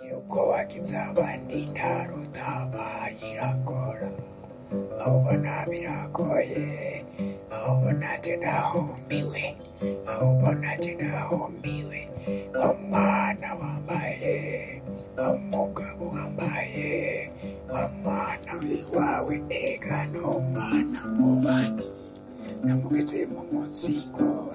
Uko wagize abandi ntarutaba iragora, aho ubona biragoye, aho ubona jye ndahumiwe, aho ubona jye ndahumiwe. Umwana wambaye, umugabo wambaye, umwana w'iwawe ega n'umwana mu bandi. Namugeze mu muzingo,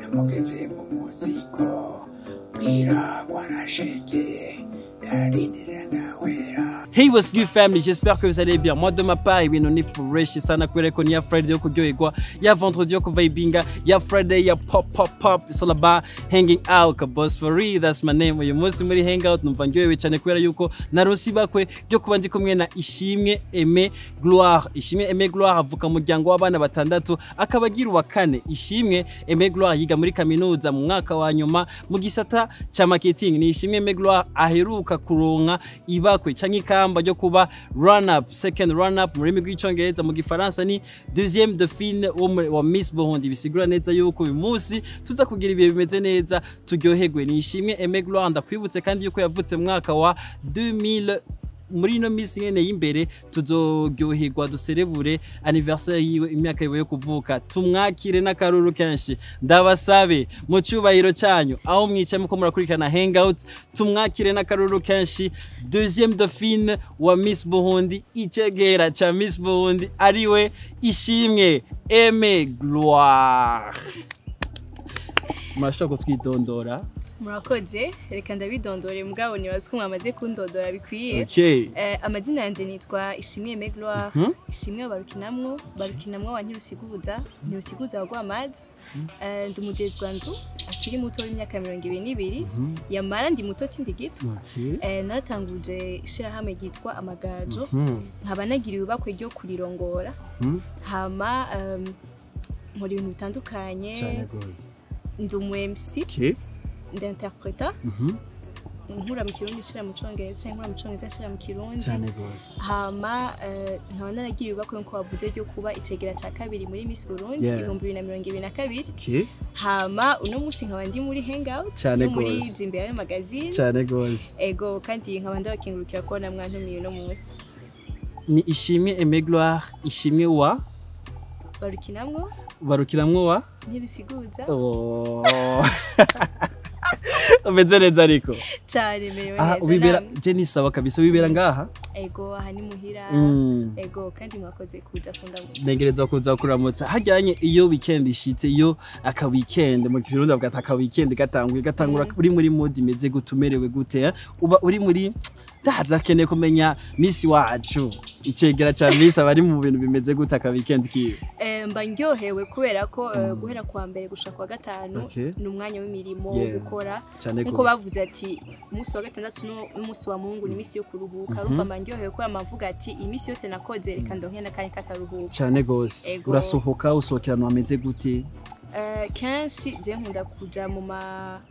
namugeze mu muzingo, bwira warashengeye, ndarindira ndahwera. Hey, what's good family, j'espère que vous allez bien. Moi, de ma part, ibintu ni fresh sana kubera ko ni ya Friday yo kuryoherwa, ya vendredi yo kuvibinga, ya Friday ya pop pop pop. It's all about hanging out. Boss for real, that's my name. Uyu munsi muri hangout numva ndyohewe cyane kubera yuko naronse ibakwe ryo kuba ndi kumwe na Ishimwe Aimé Gloire. Ishimwe Aimé Gloire avuka mu muryango w'abana batandatu, akaba agira uwa kane. Ishimwe Aimé Gloire yiga muri kaminuza mu mwaka wa nyuma mu gisata ca marketing. Ni Ishimwe Aimé Gloire aheruka kuronka ibakwe canke ikamba ryo kuba runner up, second runner up mu rurimi rw'Icongereza, mu Gifaransa ni deuxième dauphine wa Miss Burundi. Bisigura neza yuko uyu munsi tuza kugira ibihe bimeze neza, turyoherwe. Ni Ishimwe Aimé Gloire, ndakwibutse kandi yuko yavutse mu mwaka wa 2000. Muri ino minsi nyene y'imbere tuzoryoherwa, duserebure anniversaire yiwe, imyaka yiwe yo kuvuka. Tumwakire n'akaruru kenshi. Ndabasabe mu cyubahiro cyanyu, aho mwicaye muko murakurikirana hangout, tumwakire n'akaruru kenshi, deuxième dauphine wa Miss Burundi, icegera ca Miss Burundi, ariwe Ishimwe Aimé Gloire. Murashobora kutwidondora? Murakoze. Reka ndabidondore, mugabo nibaza ko mwamaze kundondora bikwiye. Amazina yanjye nitwa Ishimwe Aimé Gloire. Ishimwe Barukinamwo wa Ntirusiguza, Ntirusiguza wa Rwamazi. Ndi umudezwanzu akiri muto w'imyaka 22, yamara ndi muto sindi gito. Natanguje ishirahamwe ryitwa Amagajo, nkaba nagiriwe ibakwe ryo kurirongora. Hama nkora ibintu bitandukanye. Cyane gose. Ndi umu MC, ndinterpreta, nkura mu Kirundi nshira mu Congereza canke nkura mu Congereza nshira mu Kirundi. Cyane gose. Hama nkaba naragira ibakwe, nkuko wavuze, ryo kuba icegera ca kabiri muri Miss Burundi 2022. Hama uno musi nkaba ndi muri hangout Cyane yo muri gose. Jimbere Magazine. Cyane gose. Ego, kandi nkaba ndabakengurukira kubona mwantumiye uno musi. Ni Ishimwe Aimé Gloire, Ishimwe wa Barukinamwo. Barukiramwo wa Ntibisiguza. Oh. Umeze neza ariko? Cane, merewe Aha neza. Ubibera Namwe? Je ni sawa kabisa. Wibera ngaha? Ego, aha ni muhira. Ego, kandi mwakoze kuza kundamutsa. Ntegerezwa kuza kuramutsa. Hajyanye iyo weekend ishitse, iyo aka weekend, mu Kirundi bavuga ati aka weekend gatanguye, gatangura, uri muri mood imeze gute? Umerewe gute, eh? Uba uri muri ndaza akeneye kumenya Miss wacu, icegera ca Miss, aba ari mu bintu bimeze gute aka weekend kiwe? Mba ndyohewe kubera ko guhera kuwa mbere gushika kuwa gatanu ni umwanya w'imirimo wo gukora. Cyane Nkuko gose. bavuze ati umunsi wa gatandatu n'umunsi wa Mungu ni iminsi yo kuruhuka. Urumva mba ndyohewe kubera mpavuga ati iminsi yose nakoze, reka ndonke n'akanya k'akaruhuko. Cyane gose. Ego. Urasohoka, usohokerana hameze gute? Kenshi je nkunda kuja mu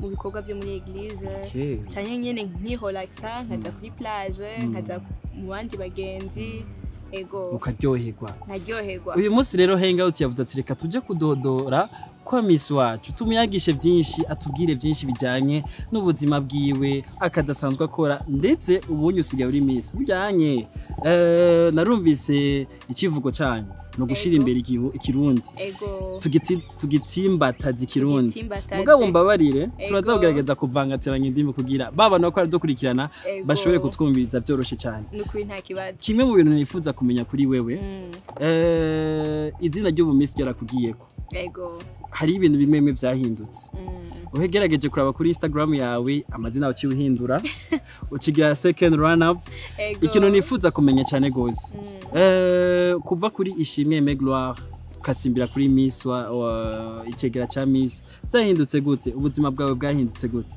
bikorwa vyo muri église, canke nyene nkiholaxa, nkaja kuri plage, nkaja mu bandi bagenzi. Ego. Ukaryoherwa. Nkaryoherwa. Uyu munsi rero hangout yavuze ati reka tuje kudodora kwa Miss wacu, tumuyagishe byinshi, atubwire byinshi bijyanye n'ubuzima bwiwe, akazi asanzwe akora, ndetse ubunye usigaye uri Miss bijyanye. Narumvise ikivugo cyanyu ni ugushira imbere Ikirundi. Ego. Tugitsimbataza Ikirundi. Tugitsimbataze. Mugabo mbabarire, turaza kugerageza kuvangatiranya indimi kugira ba bantu bako baradukurikirana bashobore kutwumviriza byoroshe cyane. Nukuri nta kibazo. Kimwe mu bintu nifuza kumenya kuri wewe, izina ry'ubu Miss ryarakugiyeko. Ego. Hari ibintu bimwe bimwe byahindutse. Uhegerageje kuraba kuri Instagram yawe, amazina waciye uhindura, ucigira second runner up. Ego. Ikintu nifuza kumenya cyane gose, kuva kuri Ishimwe Aimé Gloire ukasimbira kuri Miss wa icegera ca Miss, byahindutse gute? Ubuzima bwawe bwahindutse gute?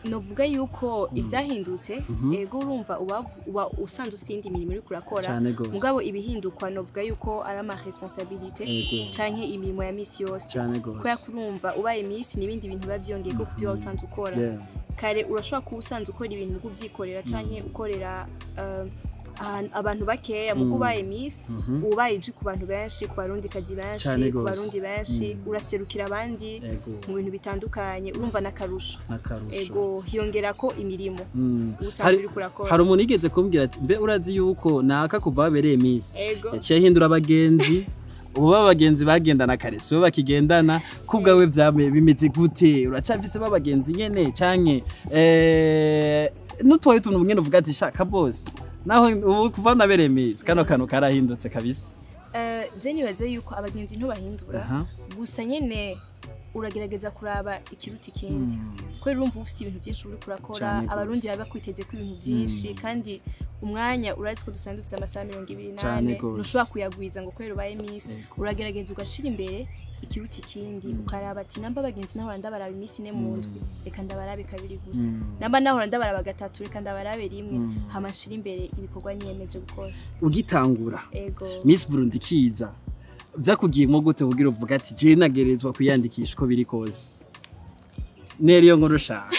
Novuga yuko ivyahindutse, ego, urumva uba usanzwe ufite iyindi mirimo uriko urakora. Cyane gose. Mugabo ibihindukwa, novuga yuko ari ama responsabilité canke imirimo ya misi yose. Cyane Kubera gose. ko urumva ubaye Miss n'ibindi bintu biba vyongeye ko kuvyo waba usanzwe ukora. Kare urashobora kuba usanzwe ukora ibintu uvyikorera canke ukorera Abantu bakeya mu kubaye Miss, ubaye ijwi ku bantu benshi, ku barundi kazi benshi, Cane ku gose. barundi benshi, uraserukira abandi mu bintu bitandukanye, urumva n'akarusho. N'akarusho. Ego, hiyongera ko imirimo ubusanzwe uriko urakora. Hari umuntu yigeze kumbwira ati: "Mbe urazi yuko naka kuva babereye Miss yaciye ahindura abagenzi, ubu ba bagenzi bagendana kare sibo bakigendana?" Kubwawe vyame bimeze gute? Uracafise ba bagenzi nyene, canke n'utwaye utuntu nyene uvuga ati: "Shaka boss, naho ubu kuva nabereye Miss kano kantu karahindutse kabisa"? Je nibaze yuko abagenzi ntubahindura, gusa nyene uragerageza kuraba ikiruta ikindi, kubera urumva uba ufite ibintu byinshi uriko urakora. Cane gose. Abarundi baba bakwiteze ko ibintu byinshi, kandi umwanya urazi ko dusanzwe dufite amasaha mirongo ibiri Cane n'ane, gose. ntushobora kuyagwiza ngo kubera ubaye Miss. Uragerageza ugashira imbere ikiruta ikindi, ukaraba ati: "Namba abagenzi nahora ndabaraba iminsi 4 mu ndwi, reka ndabarabe kabiri gusa. Namba nahora ndabaraba gatatu, reka ndabarabe rimwe." Hama nshira imbere ibikorwa niyemeje gukora. Ugitangura Ego. Miss Burundi kiza, vyakugiyemwo gute kugira uvuga ati: "Je nagerezwa kwiyandikisha uko biri kose"? Neriyo nkuru ushaka,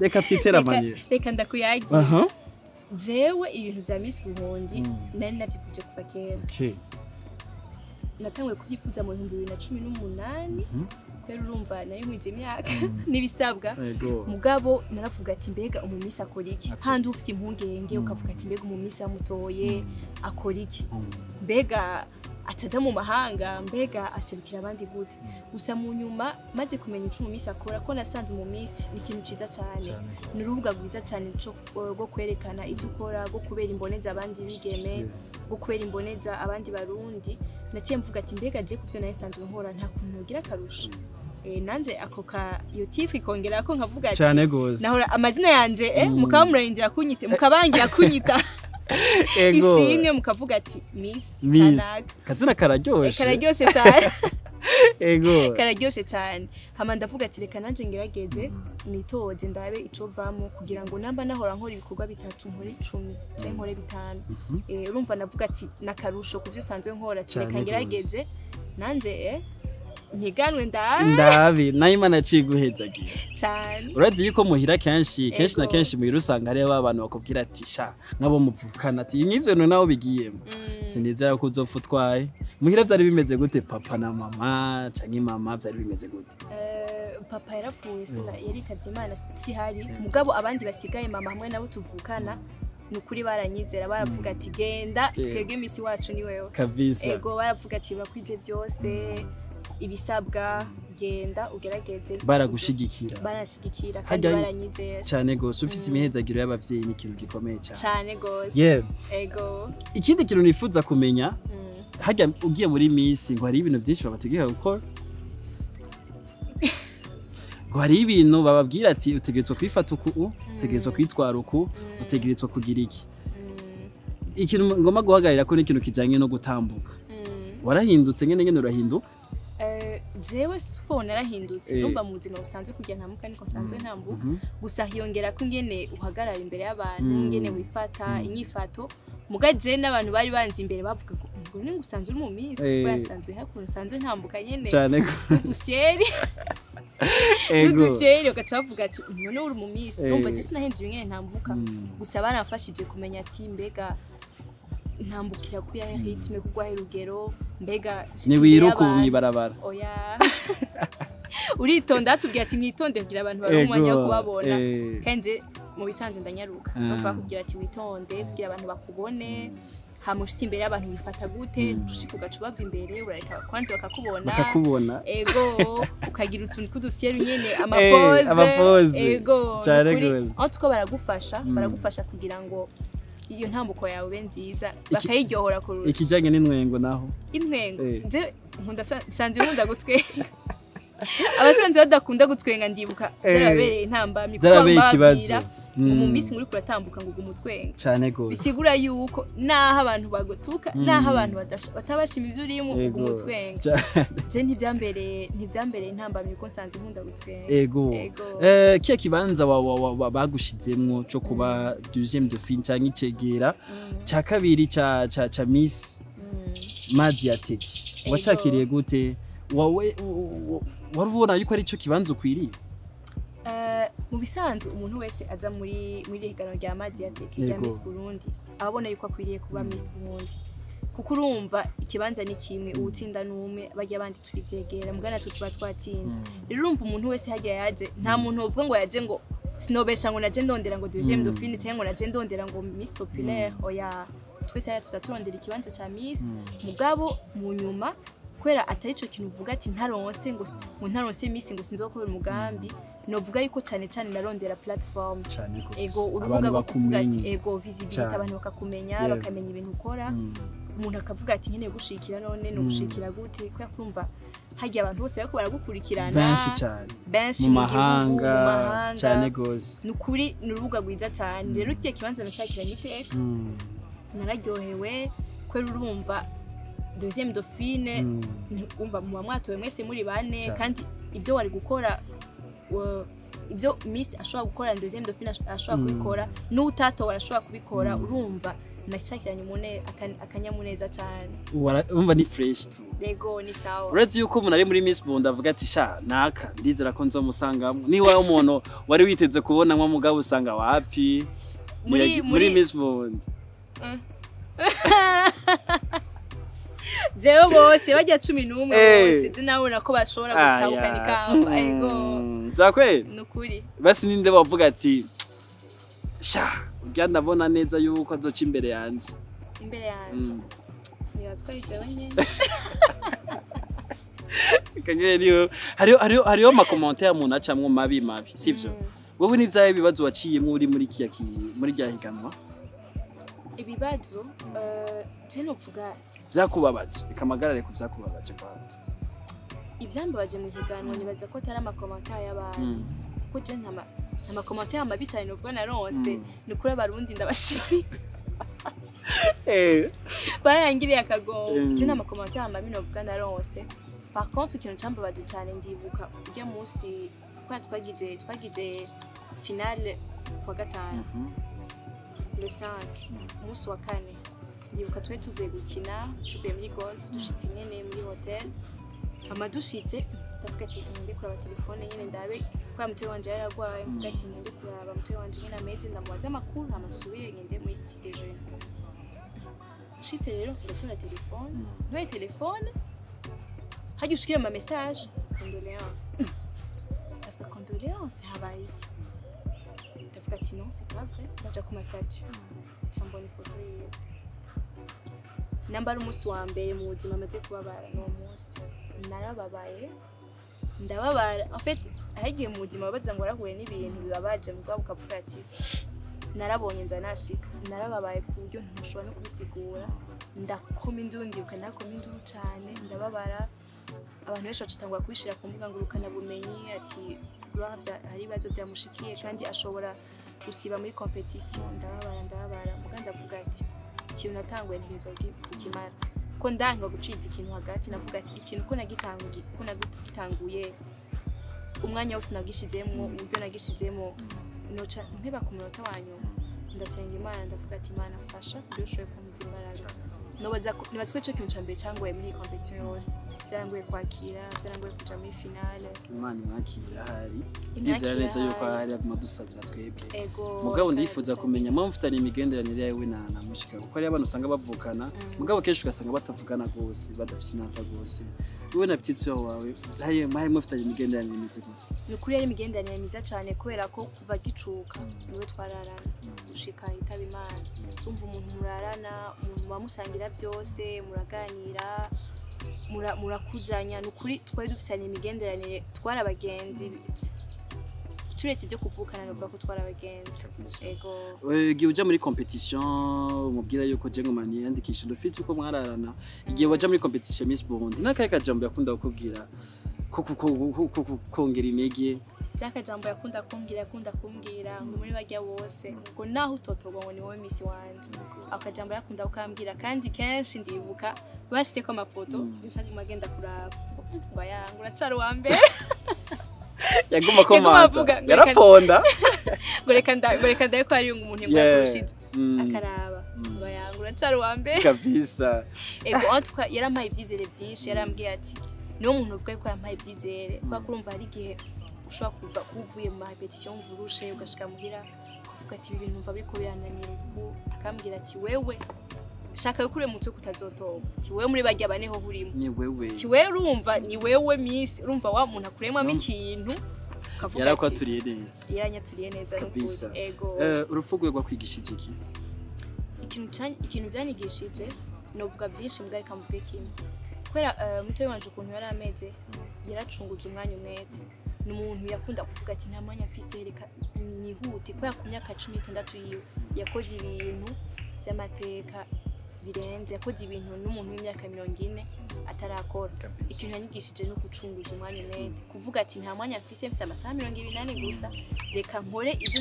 reka twitere amanira. Reka ndakuyagira. Jewe ibintu vya Miss Burundi nari navyifuje kuva kera. Natanguye kubyifuza mu 2018, kubera urumva nari nkwije imyaka n'ibisabwa. Mugabo naravuga ati: "Mbega umu Miss akora iki?" Handi ufite impungenge, ukavuga ati: "Mbega umu Miss yamutoye akora iki? Mbega ataja mu mahanga? Mbega aserukira abandi gute?" Gusa mu nyuma maze kumenya ico umu Miss akora, ko nasanze umu Miss ni ikintu ciza cane, ni urubuga rwiza cane rwo kwerekana ivyo ukora, rwo kubera imboneza abandi bigeme, rwo kubera imboneza abandi barundi, naciye mvuga ati: "Mbega je kuvyo nari nsanzwe nkora nta kuntu nogira akarusho?" Nanje ako ka iyo titre ikongera ko nkavuga ati Cane gose. nahora amazina yanje mukaba murarindira kunyita, mukabangira kunyita Ishimwe, mukavuga ati Miss Miss kanaka. Kazina kararyoshe. Kararyoshe cyane. Kararyoshe cyane. Hama ndavuga ati: "Reka nanje ngerageze nitoze, ndabe ico vamo, kugira ngo namba nahora nkora ibikorwa bitatu, nkore 10 canke nkore 5." Urumva navuga ati nakarusho kuvyo usanzwe nkora, ati Cane reka ngerageze nanje mpiganwe ndabe. Ndabi nayo Imana yaciye iguhezagira. Cyane. Urazi yuko muhira kenshi kenshi na kenshi muhira usanga hariho abantu bakubwira ati: "Sha", nk'abo muvukana, ati: "Nk'ivyo bintu nawe bigiyemo, sinizera ko uzopfa utwaye." Muhira vyari bimeze gute? Papa na mama canke mama, vyari bimeze gute? Papa yarapfuye, yaritavye Imana, sihari. Mugabo abandi basigaye, mama hamwe nabo tuvukana, ni ukuri baranyizera, baravuga ati: "Genda, twebwe Miss wacu ni wewe." Ego, baravuga ati: "Urakwije byose ibisabwa, genda ugerageze." Baragushigikira. Barashigikira kandi baranyizera. Cane gose. Ufise imihezagiro y'abavyeyi ni ikintu gikomeye cane. Cane gose. Ego. Ikindi kintu nifuza kumenya, harya ugiye muri Miss ngo hari ibintu byinshi babategeka gukora, ngo hari ibintu bababwira ati: "Utegerezwa kwifata uku, utegerezwa kwitwara uku, utegerezwa kugira iki." Ikintu ngomba guhagararira ko ni ikintu kijanye no gutambuka. Warahindutse nyene nyene, urahinduka? Jewe so narahindutse. Numva mu buzima busanzwe kugira ntambuka niko nsanzwe ntambuka, gusa hiyongera ko ingene uhagarara imbere y'abantu, ingene wifata, inyifato. Muga je n'abantu bari banzi imbere bavuga ngo: "Ubwo ni usanzwe uri mu Miss?" Kuko nsanzwe hakuntu nsanzwe ntambuka nyene Cane n'udufyeri, n'udufyeri, bagaca bavuga ati: "None uri mu Miss?" Numva je sinahinduye ingene ntambuka, gusa baramfashije kumenya ati: "Mbega ntambukira ku yahe rythme, ku rwahe rugero? Mbega nshitse imbere Ntiwiruka ubu y'abantu?" mw'ibarabara? Oya, uritonda. Atubwira ati: "Mwitonde kugira abantu baronke umwanya wo kubabona." Kandi je mu bisanzwe ndanyaruka. Bapfa bakubwira ati: "Witonde kugira abantu bakubone." Hama ushitse imbere y'abantu wifata gute? Ushika ugaca ubava imbere, urareka kwanza bakakubona. Bakakubona. Ego, ukagira utuntu tw'udufyeru nyene, amapoze. Amapoze. Ego. Cane Nukuri, gose. en tout cas baragufasha, baragufasha kugira ngo iyo ntambuko yawe ibe nziza, bakayiryohora kurusha. Ikijanye n'intwengo naho? Intwengo, je nkunda sanzwe nkunda gutwenga. Abasanzwe badakunda gutwenga, ndibuka byarabereye intambamyi, kuko Vyarabereye ikibazo. bambabwira ngo mu minsi muri kuratambuka ngo ugume utwenga. Cane gose. Bisigura yuko naho abantu bagutuka, naho abantu batabashima ivyo urimo, ugume utwenga. Je ntivyambereye intambamyi kuko nsanzwe nkunda gutwenga. Ego. Kiya kibanza bagushizemwo co kuba deuxième dauphine canke icegera ca kabiri ca Miss Mazi ya Teki, wacakiriye gute? Wawe wari ubona yuko ari ico kibanza ukwiriye? Mu bisanzwe umuntu wese aza muri higanwa rya Madiatech rya Yego. Miss Burundi abona yuko akwiriye kuba Miss Burundi, kuko urumva ikibanza ni kimwe, uwutsinda n'umwe, barya abandi turi vyegera, muga natwe tuba twatsinze. Rero urumva umuntu wese hagiye yaje, nta muntu uvuga ngo yaje ngo sinobesha ngo naje ndondera ngo deuxième dauphine cyangwa ngo naje ndondera ngo Miss Populaire. Oya, twese hariya tuza turondera ikibanza ca Miss. Mugabo mu nyuma, kubera atari ico kintu uvuga ati ntaronse ngo ntaronse Miss ngo sinzokubera umugambi, novuga yuko cane cane narondera platform. Cyane gose. Ego, urubuga Abantu rwo kuvuga ati bakumenye. ego, visibility, Cane. abantu bakakumenya, bakamenya ibintu ukora. Umuntu akavuga ati nkeneye gushikira, none ni ugushikira gute? Kubera kurumva hagiye abantu bose bariko baragukurikirana. Benshi cyane. Benshi mu mu gihugu, mu mahanga. mahanga. Cyane gose. Ni ukuri, ni urubuga rwiza cyane. Rero kiya kibanza nacakiranye iteka. Nararyohewe kubera urumva deuxième dauphine, umva muba mwatowe mwese muri bane. Cyane. Kandi ibyo wari gukora, ibyo Miss ashobora gukora, deuxième dauphine ashobora kubikora, n'utatowe arashobora kubikora. Urumva nacakiranye akanyamuneza cyane. Urumva ni fresh tu. Yego, ni sawa. Uretse yuko umuntu ari muri Miss Burundi avuga ati sha naka ndizera ko nzomusangamo, niba umuntu wari witeze kubona nko mugabo usanga wapi muri Miss Burundi. Jewe bose bajya 11 Eh. bose nabona ko bashobora gutahukana ikamba. Ego. Vyakweli? Ni ukuri. Basi ninde bavuga ati sha urya ndabona neza yuko azoca imbere yanje? Imbere yanje? Nibaza ko ari jewe nyene. Kanyene niyo hariho ama commentaire umuntu acamwo mabi mabi, sivyo? Wowe n'ivyawe bibazo waciyemwo uri muri kiya muri rya higanwa? Ibibazo, je novuga Vyakubabaje, reka amagarare ku vyakubabaje kwanza. Ivyambabaje mu higanwa, nibaza ko atari ama commentaire y'abantu, kuko je nta ma commentaire mabi cane novuga naronse. Ni ukuri, Abarundi ndabashimiye, barangiriye akagongo. Je nta ma commentaire mabi novuga naronse. Par contre, ikintu cambabaje cane, ndibuka urya munsi kubera twagize finale kuwa gatanu, le 5, umunsi wa kane. Ndibuka twari tuvuye gukina, tuvuye muri golf, dushitse nyene muri hotel, hama dushitse ndavuga ati ngende kuraba telefone nyene ndabe, kubera mutoyi wanje yari aragwaye. Mvuga ati ngende kuraba mutoyi wanje nyene ameze, ndamubaza amakuru, hama nsubire ngende muri petit déjeuner. Nshitse rero ndatora telefone, ntoye telefone, harya ushikira ama message condoléance. Ndavuga condoléance, habaye iki? Ndavuga ati non, c'est pas vrai. Ndaja ku ma statut, nca mbona ifoto yiwe. Namba ari umunsi wa mbere mu buzima amaze kubabara n'uwo munsi, narababaye, ndababara. En fait, hari igihe mu buzima babaza ngo warahuye n'ibintu bibabaje, mugabo ukavuga ati narabonye nza nashika. Narababaye ku buryo ntushobora no kubisigura. Ndakoma induru, ndibuka nakoma induru cane, ndababara. Abantu benshi bacitangura kubishira ku mbuga ngurukanabumenyi ati Gloire hari ibibazo byamushikiye kandi ashobora gusiba muri competition. Ndababara, ndababara, muga ndavuga ati ikintu natanguye ntibizo kukimara, ko ndanga guciza ikintu hagati. Navuga ati ikintu ko nagitanguye, umwanya wose nagishizemwo, uburyo nagishizemo, noca mpeba ku munota wa nyuma? Ndasenga Imana, ndavuga ati Imana fasha kugira ushoboye kumva imbaraga. Nibaza ko ico kintu ca mbere cangoye muri iyi competition yose, vyarangoye kwakira, vyarangoye kuja muri finale. Imana imwakira ahari. Imwakira Ndizera neza yuko ahari. ahari aguma dusabira twebwe. Ego. Mugabo reka ndifuza dusabire. kumenya mpamvu mfitanye imigenderanire yawe na mushika, kuko hariyo abantu usanga bavukana, mugabo kenshi ugasanga batavugana rwose, badafite inata rwose. Wowe na petite sœur wawe hari mufitanye imigenderanire imeze gute? Ni ukuri, yari imigenderanire myiza cane, kubera ko kuva gicuka niwe twararana gushika yitaba Imana. Urumva umuntu murarana, umuntu muba musangira byose, muraganira, murakuzanya. Ni ukuri, twari dufitanye imigenderanire, twari abagenzi. Turetse ibyo kuvukana, novuga ko twari abagenzi. Kabisa. Ego. Igihe uja muri competition, umubwira yuko je ngoma niyandikisha ndufite uko mwararana, igihe waja muri competition Miss Burundi, n'akahe kajambo yakunda kukubwira ko kongera intege? Byakajambo yakunda kumbwira ngo muri barya bose ngo naho utotorwa ngo ni wowe Miss wanje. Ako kajambo yakunda kukambwira kandi kenshi. Ndibuka bashizeko amafoto, nshaguma agenda kuraba ngo ayanga uracari uwa mbere. Yaguma Yaguma komanta. avuga ngo Yaraponda. Ngo reka ndabe ko hari umuntu ngo yakurushije, akaraba ngo ayanga uracari uwa mbere. Kabisa. Ego, en tout cas yarampaye ibyizere byinshi. Yarambwiye ati niwo muntu uvuga ko yampaye ibyizere, kubera ko urumva hari igihe Ushobora kuva uvuye mu répétition mvurushe, ugashika muhira ukavuga ati ibi bintu numva biriko birananira uku, akambwira ati wewe shaka yukure mu mutwe kutazotoba, ati wewe muri barya bane ho urimo, Ni wewe. Ati wewe urumva ni wewe miss, urumva wa muntu akuremamo ikintu ukavuga ati Yarakwaturiye neza. Yaranyaturiye neza n'ukuri. Kabisa. Ego. Urupfu rwe rwakwigishije iki? Ikintu byanyigishije, novuga byinshi mbwa reka mvuge kimwe. Kubera mutoyi wanje ukuntu yari ameze, yaracunguza umwanya umwete. Ni umuntu yakunda kuvuga ati nta mwanya mfise, reka nihute, kubera ku myaka 16 yiwe yakoze ibintu by'amateka birenze, yakoze ibintu n'umuntu w'imyaka 40 atarakora. Ikintu yanyigishije ni ugucunguza umwanya umwete, kuvuga ati nta mwanya mfise, mfise amasaha 24 gusa, reka nkore ibyo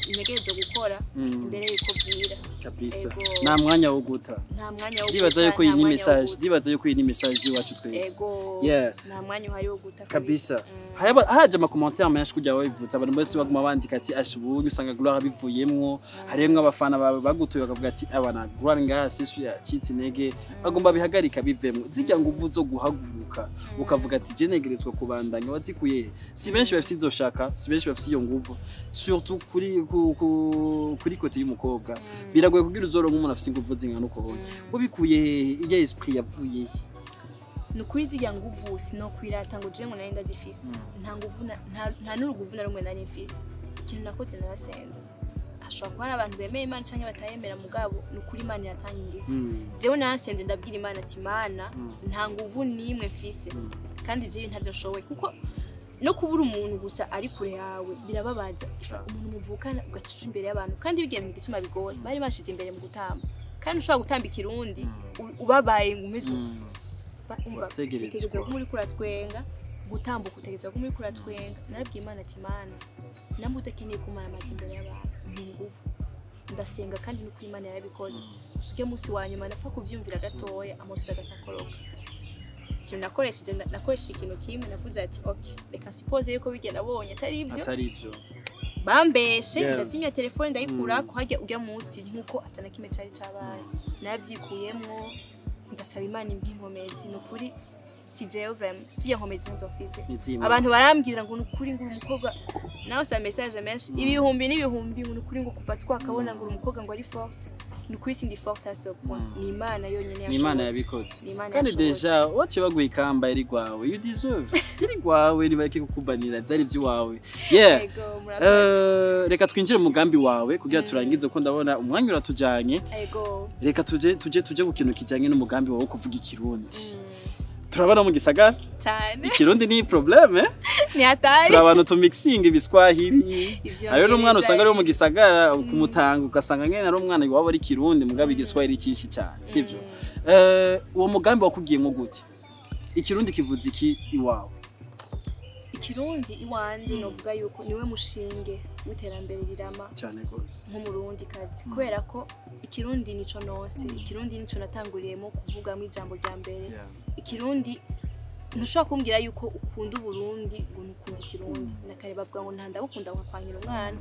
ntegerezwa gukora imbere y'uko bwira. Kabisa. Ego. Nta mwanya wo guta. Nta mwanya wo Ndibaza guta, yuko iyi nta ni mwanya wo message, guta. ndibaza yuko iyi ni message y'iwacu twese. Ego. Yeah. Nta mwanya uhari wo guta. Kabisa. Haraje ama commentaire menshi kujya wabivuze, abantu bose baguma bandika ati ashubu usanga Gloire abivuyemwo, harimwo abafana bawe bagutuye bakavuga ati abana Gloire ngaha sisu yacitse intege, bagomba bihagarika bivemwo. Zijya nguvu zo guhaguruka ukavuga ati je negeretswa kubandanya, wazikuye he? Si benshi bafise izo shaka, si benshi bafise iyo nguvu, surtout kuri côté y'umukobwa biragoye kugira uzoronka umuntu afise inguvu zingana uko. Hoye ubikuye hehe? Iya esprit yavuye he? Ni ukuri zirya nguvu sinokwirata ngo je ngo nari ndazifise. Nta nguvu nta n'uruguvu na rumwe nari mfise. Ikintu nakoze, narasenze. Hashobora kuba hari abantu bemeye Imana canke batayemera, mugabo ni ukuri Imana iratanga inguvu. Jewe narasenze, ndabwira Imana ati Mana, nta nguvu n'imwe mfise, kandi jewe ntavyo nshoboye, kuko no kubura umuntu gusa ari kure yawe birababaza. Umuntu muvukana ugaca imbere y'abantu, kandi bigiye mu gituma bigoye, bari bashize imbere mu gutamba, kandi ushobora gutamba ikirundi ubabaye ngo umeze umva Wategerezwa. Utegerezwa kuba uriko uratwenga, gutambuka utegerezwa kuba uriko uratwenga. Narabwiye Imana ati Mana, namba udakeneye kumara amazi imbere y'abantu, ni inguvu. Ndasenga, kandi nuko Imana yarabikoze. Gusa ujya munsi wa nyuma napfa kuvyumvira gatoya, amosozi agaca akoroka. Ikintu nakoresheje, nakoresheje ikintu kimwe, navuze ati ok, reka suppose yuko bijya nabonye atari ivyo, Atari ivyo. bambeshe. Ndazimya telefone, ndayikurako hajya ujya munsi nkuko atana kimwe cari cabaye. Naravyikuyemwo, ndasaba Imana impa inkomezi. Ni ukuri si jewe vraiment, zirya nkomezi nizo mfise. Nizima. Abantu barambwira ngo ni ukuri ngo uri umukobwa, nawe sa message menshi ibihumbi n'ibihumbi, ngo ni ukuri ngo kuva twakabona ngo uri umukobwa ngo ari forte. Ni ukuri sindi forte à ce point, ni Imana yonyene. Ni Imana Yashoboje. yabikoze. Ni Imana Kandi yashoboje. déjà waciye baguha ikamba iri rwawe, you deserve iri rwawe, nibareke kukubanira byari iby'iwawe, yeah. Ego, murakoze. Reka twinjire mu mugambi wawe kugira turangize, ko ndabona umwanya uratujanye. Ego. Reka tuje ku kintu kijanye n'umugambi wawe wo kuvuga ikirundi. Turabona mu gisagara Cyane. ikirundi ni problème, eh? Ni hatari. Turi abantu tumixinga ibiswahili. Ivyongereza. Hariho n'umwana usanga ari wo mu gisagara kumutanga, ugasanga nyene ari umwana iwabo ari kirundi mugabo igiswahili cyinshi cyane, sivyo? Uwo mugambi wakugiyemo gute? Ikirundi kivuze iki iwawe? Ikirundi iwanje novuga yuko niwe mushinge w'iterambere rirama Cyane rwose. nk'umurundi kazi, kubera ko ikirundi nico nose, ikirundi nico natanguriyemo kuvugamo ijambo rya mbere. Ikirundi, ntushobora kumbwira yuko ukunda Uburundi ngo ntukunda ikirundi. Nakare bavuga ngo nta ndagukunda nkakwangira umwana.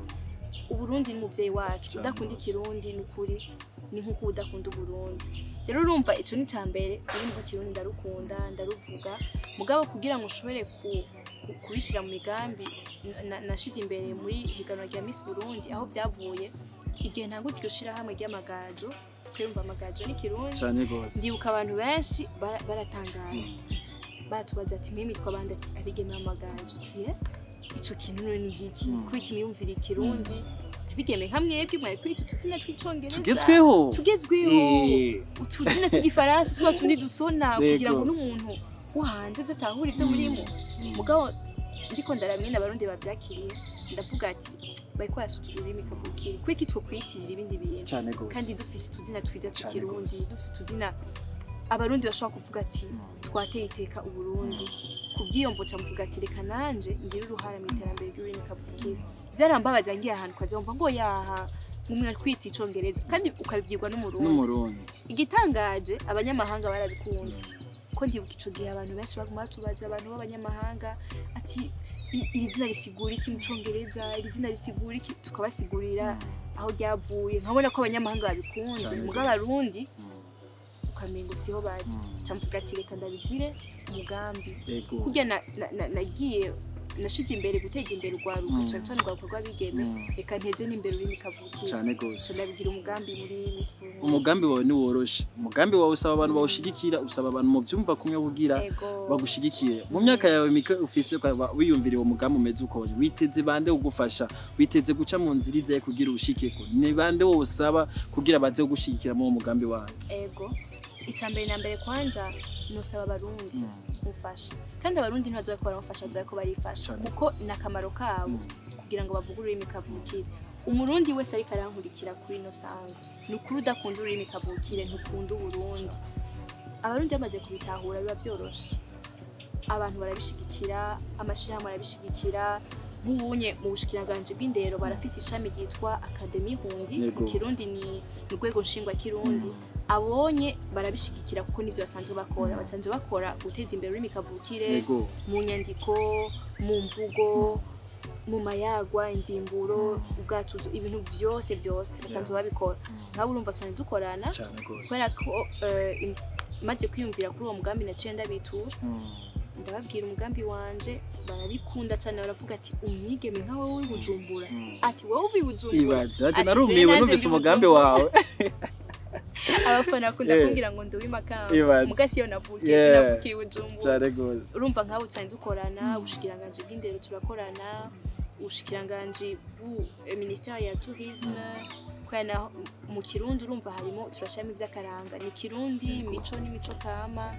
Uburundi ni umuvyeyi wacu. Udakunda ikirundi, ni ukuri ni nkuko udakunda Uburundi. Rero urumva ico ni ca mbere. Ururimi rw'ikirundi ndarukunda, ndaruvuga, mugabo kugira ngo ushobore kubishira mu migambi nashize imbere muri higanwa rya Miss Burundi, aho vyavuye igihe ntangutse iryo shirahamwe ry'amagajo, kwiyumva amagajo n'ikirundi. Cyane rwose. Ndibuka abantu benshi baratangara, batubaza ati mwe mitwa bande? Ati abigeme b'amagajo. Ati "Eh, ico kintu none ni igiki? Kubera imiyumvire ikirundi, abigeme nka mwebwe mwari kwita utuzina tw'icongereza Tugezweho. tugezweho, utuzina tw'igifaransa twa tundi dusona, kugira ngo n'umuntu wo hanze aze atahure ibyo murimo." Mugabo ndiko ndaramwe n'abarundi bavyakiriye, ndavuga ati bariko barasuzugura ururimi kavukire, kuko two kwiyitirira ibindi bintu Cyane rwose. kandi dufise utuzina twiza Cane tw'ikirundi, gose. dufise utuzina abarundi bashobora kuvuga ati twateye iteka Uburundi. Kubw'iyo mvo ca mvuga ati reka nanje ngire uruhara mu iterambere ry'ururimi kavukire. Vyarambabaza ngiye ahantu ukaza wumva ngo yaha ngumwe kwita icongereza, kandi ukabibwirwa n'umurundi. N'umurundi. Igitangaje, abanyamahanga barabikunze, ko ndibuka ico gihe abantu benshi baguma batubaza, abantu b'abanyamahanga ati "Iri zina risigura iki mu congereza? Iri zina risigura iki?" Tukabasigurira aho ryavuye, nkabona ko abanyamahanga babikunze. Cane Mugabo gose. abarundi ukamengo siho bari. Ca mvuga ati reka ndabigire umugambi. Yego. Kurya nagiye Nashize imbere guteza imbere urwaruka, cane cane urwaruka rw'abigeme. Reka nteze n'imbere ururimi kavukire. Cane gose. Ndabigira umugambi muri Miss Burundi. Umugambi wawe ntiworoshe. Umugambi wawe usaba abantu bawushigikira, usaba abantu mu vyumva kumwe kugira bagushigikire. Mu myaka yawe mike ufise, ukaba wiyumviriye uwo mugambi umeze uko, witeze bande ugufasha? Witeze guca mu nzira izaye kugira uwushikeko? Ni bande wowe usaba kugira baze kugushigikira muri uwo mugambi wawe? Ego, icya mbere na mbere, kwanza nosaba Abarundi kumfasha. Kandi Abarundi ntibazobe ko baramufasha, bazobe ko barifasha, kuko ni akamaro kabo kugira ngo bavuge ururimi kavukire. Umurundi wese ariko arankurikira kuri ino sanga, ni ukuri, udakunda ururimi kavukire ntukunda Uburundi. Abarundi bamaze kubitahura biba byoroshe, abantu barabishigikira, amashirahamwe arabishigikira. Nk'ubunye mu bushikiranganji bw'indero barafise ishami ryitwa Académie Hundi. Mu Kirundi ni urwego nshingwa kirundi. Abonye barabishigikira kuko nivyo basanzwe bakora, basanzwe bakora guteza imbere ururimi kavukire mu nyandiko, mu mvugo, mu mayagwa, indimburo, ubwatuzo, ibintu vyose vyose basanzwe babikora. Nk'abo urumva cyane dukorana, Cane gose. kubera ko maze kwiyumvira kuri uwo mugambi naciye ndabitura, ndababwira umugambi wanje, barabikunda cyane. Baravuga ati: "Umwigeme nka wowe w'i Bujumbura," ati: "Wowe uva i Bujumbura." Ibaze ati Ati, narumiwe "Jewe nanje numvise ndi umugambi Bujumbura." wawe. Abafana bakunda kumbwira ngo ndi uw'imakamba, muga siyo navukiye, navukiye i Bujumbura. Cane gose. Urumva nk'abo cyane dukorana, ubushikiranganji bw'indero turakorana, ubushikiranganji bu ministère ya tourisme, kubera naho mu Kirundi urumva harimo, turashiramo ivy'akaranga, ni Kirundi, mico n'imico kama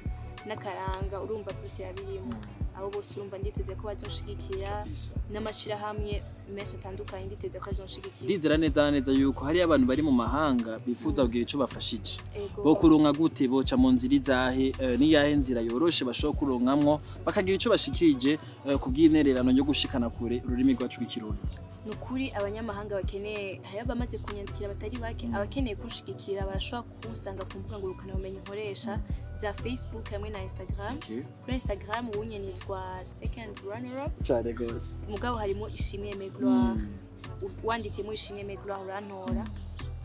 n'akaranga, urumva byose birimo. Abo bose urumva nditeze ko bazonshigikira, n'amashirahamwe menshi atandukanye nditeze ko azonshigikira. Ndizera neza na neza yuko hariyo abantu bari mu mahanga bifuza kugira ico bafashije. Ego. Bo kuronka gute? Boca mu nzira izahe? Niyahe nzira yoroshe bashobora kuronkamwo bakagira ico bashikirije kubw'intererano yo gushikana kure ururimi rwacu rw'Ikirundi? Ni ukuri, abanyamahanga bakeneye, hariho abamaze kunyandikira batari bake, abakeneye kunshigikira barashobora kunsanga ku mbuga ngurukanabumenyi nkoresha za Facebook hamwe na Instagram. Kuri Instagram ubunye nitwa second runner up. Cane gose. Mugabo harimo Ishimwe Aime Gloire. Wanditsemo Ishimwe Aime Gloire urantora.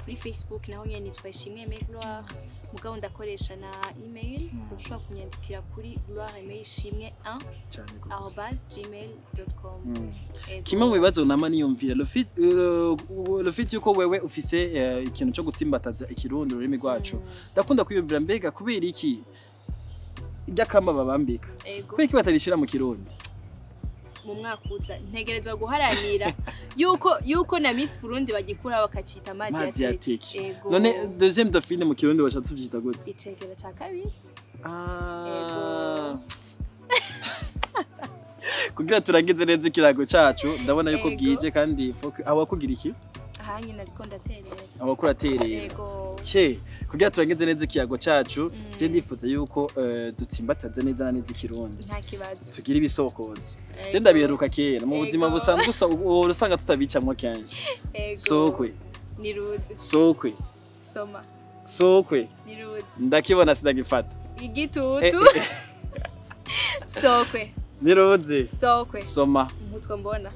Kuri Facebook naho nyene nitwa Ishimwe Aime Gloire, mugabo ndakoresha na email. Ushobora kunyandikira kuri gloire aime ishimwe 1 Cane gose. @gmail.com. Ego. Kimwe mu bibazo nama niyumvira, le fait yuko wewe ufise ikintu cyo gutsimbataza Ikirundi, ururimi rwacu, ndakunda kwiyumvira: mbega kubera iki iryakamba babambika, kubera iki batarishira mu Kirundi? Mu mwaka uza ntegerezwa guharanira yuko na Miss Burundi bagikura bakacita amazi Mazi ya ya teke. teke. Ego. None deuxième dauphine mu Kirundi bashatse tuvyita gute? Icegera ca kabiri. Ah. Kugira turangize neza ikirago cacu, ndabona yuko bwije kandi awakugira iki? Aha nyine ariko ndaterera. Awakuraterera. Ego. Ke kugira turangize neza ikiyago cacu, je ndifuza yuko dutsimbataze neza na neza Ikirundi, Nta kibazo. tugira ibisokozo. Ego. Je ndabiheruka kera mu buzima busanzwe, uhora usanga tutabicamwo kenshi. Ego. Sokwe. Niruzi. Sokwe. Soma. Sokwe. Niruzi. Ndakibona sinagifata. Igitutu. Sokwe. Niruzi. Sokwe. Soma. Umutwe mbona.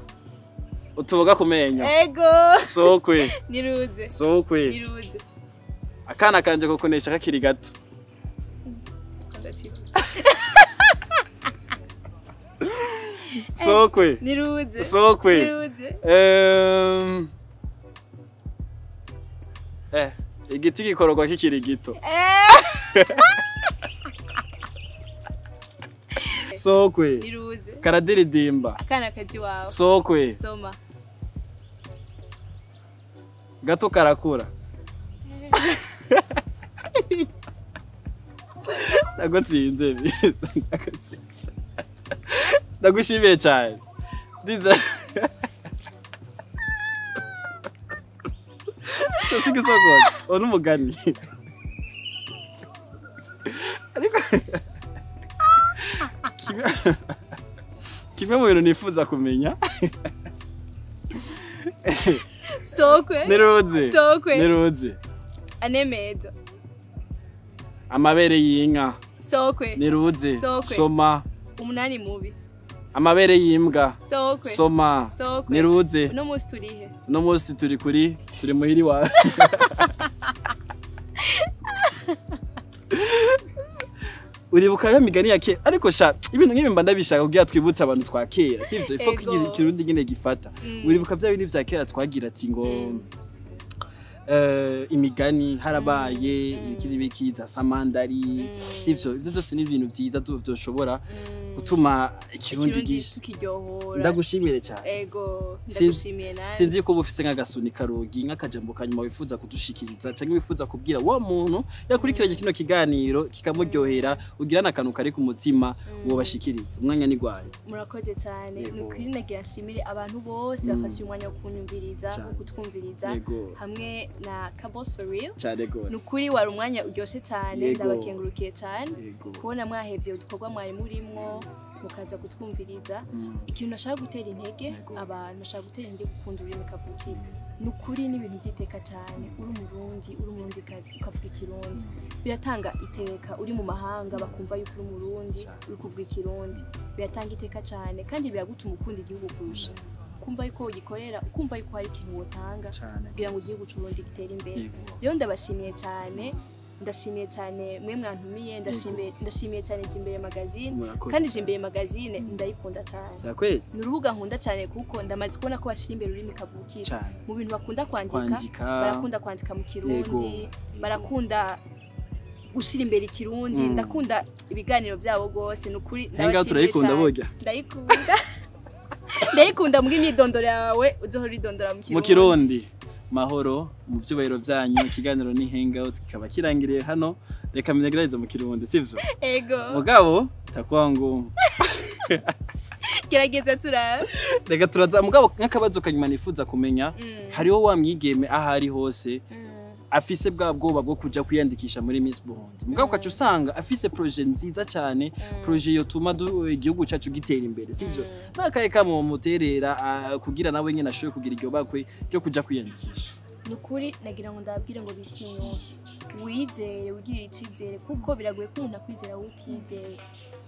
Utuboga ku menyo. Ego. Sokwe. Niruzi. Sokwe. Niruzi. Akana kanje kukunesha kakiri gato. Ndacika. Sokwe. Niruzi. Sokwe. Niruzi. Igiti gikororwa kikiri gito. Sokwe. Niruzi. Karadiridimba. Akana kaji wawe. Sokwe. Soma. Gato karakura. Ndagutsinze, ndagutsinze. Ndagushimiye cyane. Ndizera tusiga isogotse uwo n'umugani, ariko kimwe mu bintu nifuza kumenya. Sokwe. Niruzi. Sokwe. Niruzi. Ane meza. Amabere y'inka. Sokwe. Niruzi. Sokwe. Soma. Umunani mubi. Amabere y'imbwa. Sokwe. Soma. Sokwe. Niruze. Uno munsi turihe? Uno munsi turi kuri, turi muhiri wawe. Uribuka ya migani ya kera? Ariko sha, ibintu nk'ibi mba ndabishaka kugira twibutse abantu twa kera, sivyo? Ifo Ego. Kirundi nyine gifata. Uribuka bya bindi vya kera twagira ati ngo imigani harabaye ibiki n'ibiki za samandari, sivyo? Ibyo byose ni ibintu byiza byoshobora gutuma ikirundi Ikirundi tukiryohora. Ndagushimire cyane. Ego, ndagushimiye nawe. Sinzi ko uba ufise nk'agasuni karogi, nk'akajambo kanyuma wifuza kudushikiriza cyangwa wifuza kubwira wa muntu yakurikiranye kino kiganiro kikamuryohera, ugira n'akantu kari ku mutima wobashikiriza. Umwanya ni gwayo. Murakoze cyane. Yego. Ni ukuri nagira nshimire abantu bose bafashe umwanya wo kunyumviriza, wo kutwumviriza hamwe na Kabos for Real. Cyane gose. Ni ukuri wari umwanya uryoshye cyane. Ndabakengurukiye cyane kubona mwahevye udukorwa mwari murimwo mukaza kutwumviriza. Ikintu nashaka gutera intege abantu, nashaka gutera intege gukunda ururimi kavukire. Ni ukuri ni ibintu by'iteka cyane. Uri Umurundi, uri Umurundikazi, ukavuga Ikirundi, biratanga iteka. Uri mu mahanga bakumva yuko uri Umurundi, uri kuvuga Ikirundi, biratanga iteka cyane kandi biragutuma ukunda igihugu kurusha, kumva yuko ugikorera, ukumva yuko hari ikintu wotanga kugira ngo igihugu c'Uburundi gitere imbere. Rero ndabashimiye cyane, ndashimiye cyane mwe mwantumiye, ndashimiye cyane Jimbere Magazine. Murakoze Kandi cyane. Jimbere Magazine ndayikunda cyane. Vya kweli. Ni urubuga nkunda cyane kuko ndamaze kubona ko bashyira imbere ururimi kavukire mu bintu bakunda kwandika. Kwandika. Barakunda kwandika mu Kirundi, barakunda gushyira imbere Ikirundi. Ndakunda ibiganiro byabo rwose, ni ukuri Henga ndabashimiye turayikunda cyane. burya. Ndayikunda, ndayikunda. Mbwa imyidondoro yawe uzohora uridondora mu Mu Kirundi. Kirundi. Mahoro mu byubahiro byanyu, ikiganiro ni Hangout kikaba kirangiriye hano. Reka mbigerageze mu Kirundi, sivyo? Ego. Mugabo takuwa ngumu. Gerageza turabe. Reka turaza. Mugabo nk'akabazo kanyuma nifuza kumenya, hariho wa mwigeme aho ari hose afise bwa bwoba bwo kuja kwiyandikisha muri Miss Burundi, mugabo ukaca usanga afise projet nziza cyane, projet yotuma igihugu cyacu gitera imbere, sivyo? N'akaye kamuterera kugira nawe nyine ashobore kugira iryo bakwe ryo kuja kwiyandikisha. Ni ukuri nagira ngo ndababwire ngo bitinyuke, wizere, wigirire icizere, kuko biragoye ko umuntu akwizera wowe utizeye.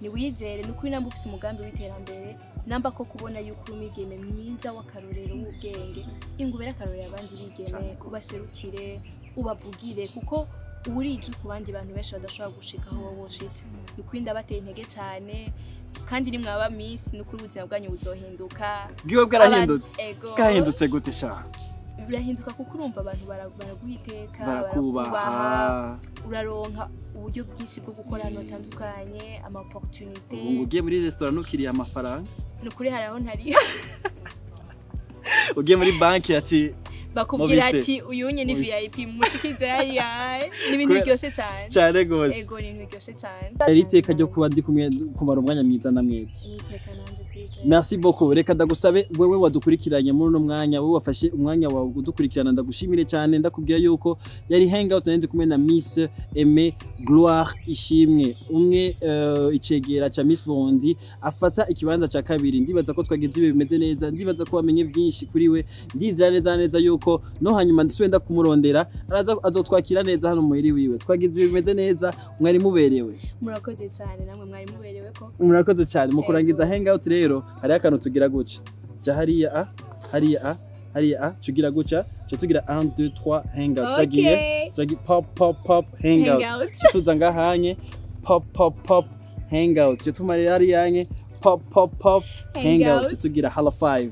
Ni wizere, ni ukuri. Namba ufise umugambi w'iterambere, namba ko kubona yuko uri umwigeme mwiza w'akarorero w'ubwenge, ingubere akarorero abandi bigeme, ubaserukire, ubavugire, kuko uba urije ku bandi bantu benshi badashobora gushika aho wowe woshitse. Ni ukuri ndabateye intege cyane, kandi nimwaba Miss, ni ukuri ubuzima bwanyu buzohinduka. Bwiwe bwarahindutse. Ego. Bwahindutse gute sha? Birahinduka kuko urumva abantu baraguha iteka, barakubaha, uraronka uburyo bwinshi bwo gukora ahantu hatandukanye, ama opportunité. Ubu ngo ugiye muri restaurant ntukiriye amafaranga. Ni ukuri hari aho ntari. Ugiye muri banki ati Bakubwira Mubise. ati uyu nye ni Mubise. VIP, mushikize hariya. Ni ibintu biryoshye cyane. Cyane gose. Ego, ni ibintu biryoshye cyane. Yari iteka ryo kuba ndi kumwe, kumara umwanya mwiza na mwebwe. Ni iteka nanje kuri jewe. Merci beaucoup. Reka ndagusabe wewe wadukurikiranye muri uno mwanya, wewe wafashe umwanya wawe udukurikirana, ndagushimire cyane. Ndakubwira yuko yari Hangout, nari kumwe na Miss Aimé Gloire Ishimwe, umwe icegera ca Miss Burundi afata ikibanza ca kabiri. Ndibaza ko twagize ibihe bimeze neza, ndibaza ko wamenye byinshi kuri we. Ndizera neza neza yuko no hanyuma ndisubiye ndakumurondera, araza azotwakira neza hano muhiri wiwe. Twagize ibihe bimeze neza, mwari muberewe. Murakoze cyane, namwe mwari muberewe koko. Murakoze cyane. Mu kurangiza Hangout rero, hariho akantu tugira guca ja hariya a hariya a hariya a, tugira guca ca tugira 1 2 3 hangout. Turagiye, turagiye, pop pop pop hangout. Hangout. Tuza ngahanye, pop pop pop hangout, tumarira hariyanye, pop pop pop hangout. Hangout. Tugira hala 5.